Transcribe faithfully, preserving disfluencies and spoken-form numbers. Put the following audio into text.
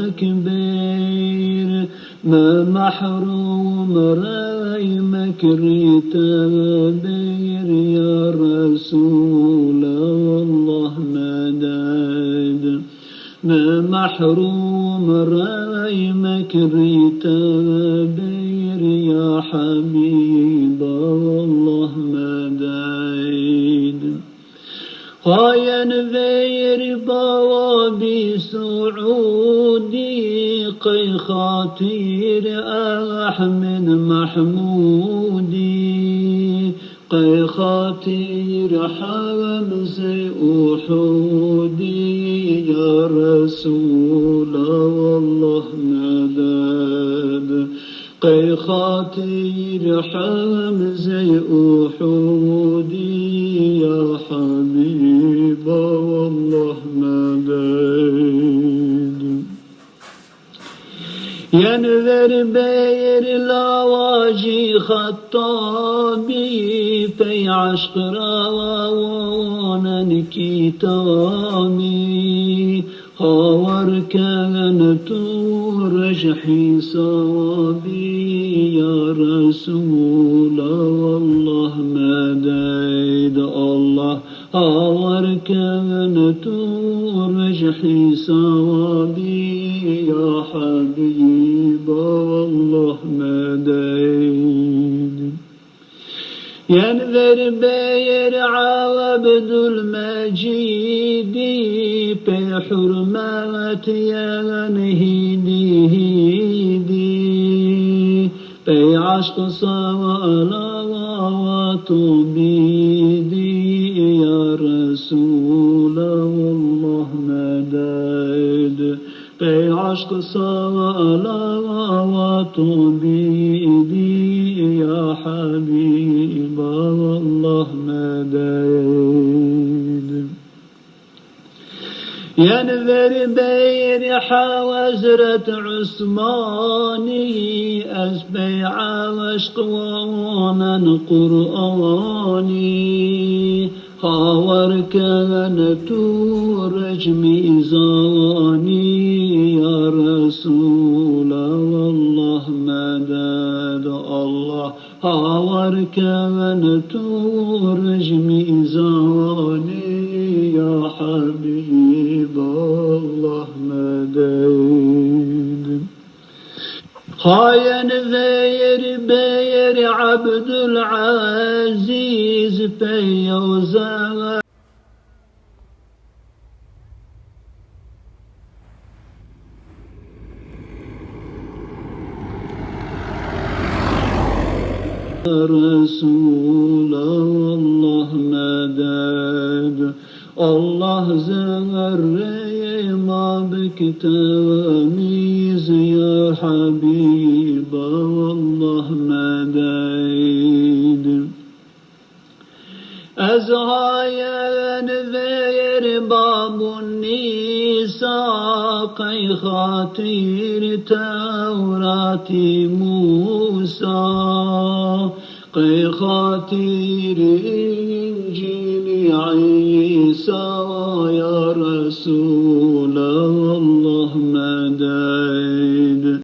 أكبر. ما محروم رأي مكريت بير يا رسول الله مدد. ما محروم رأي مكريت بير يا حبيب الله مدد. Къоянвейр баваби Сауди, къай хатир АхӀмед МяхӀмуди, къай хатир ХӀямза УхӀуди, я Расул Аллагь, мадад. Къай хатир ХӀямза УхӀуди, я ХӀябиб Аллагь, мадад. Янвер бегӀерла важи Хаттаби, пай гӀяшкъра ванан китаби. Хавар кан тураж хӀисаби, я Расул Аллагь, мадад Аллагь. Хавар кан тураж хӀисаби, я ХӀябиб Аллагь, мадад. Янвер бегӀер ГӀябдулмажиди, пай хӀурмат ягъан гьиди-гьиди, пай гӀяшкъ салавату биди, я Расул Аллагь, мадад. Пай гӀяшкъ салавату биди, я ХӀябиб Аллагь, мадад. Янвер бегӀер ХӀязрат ГӀусмани, аз бегӀ гӀяшкъ ванан Кьуръани. Хавар кан тураж мизани, я Расул Аллагь, мадад Аллагь. Хавар кан тураж мизани, я ХӀябиб Аллагь, мадад. Къоянвейр бегӀер ГӀябдулгӀязиз, пай Явза Расул Аллагь, мадад. Аллагь, зягӀипра мабик тамиз, я ХӀябиб Аллагь, мадад. Аз гъайянвейр Бабунниса, къай хатир Таврати Муса, къай хатир Инжили ГӀиса, я Расул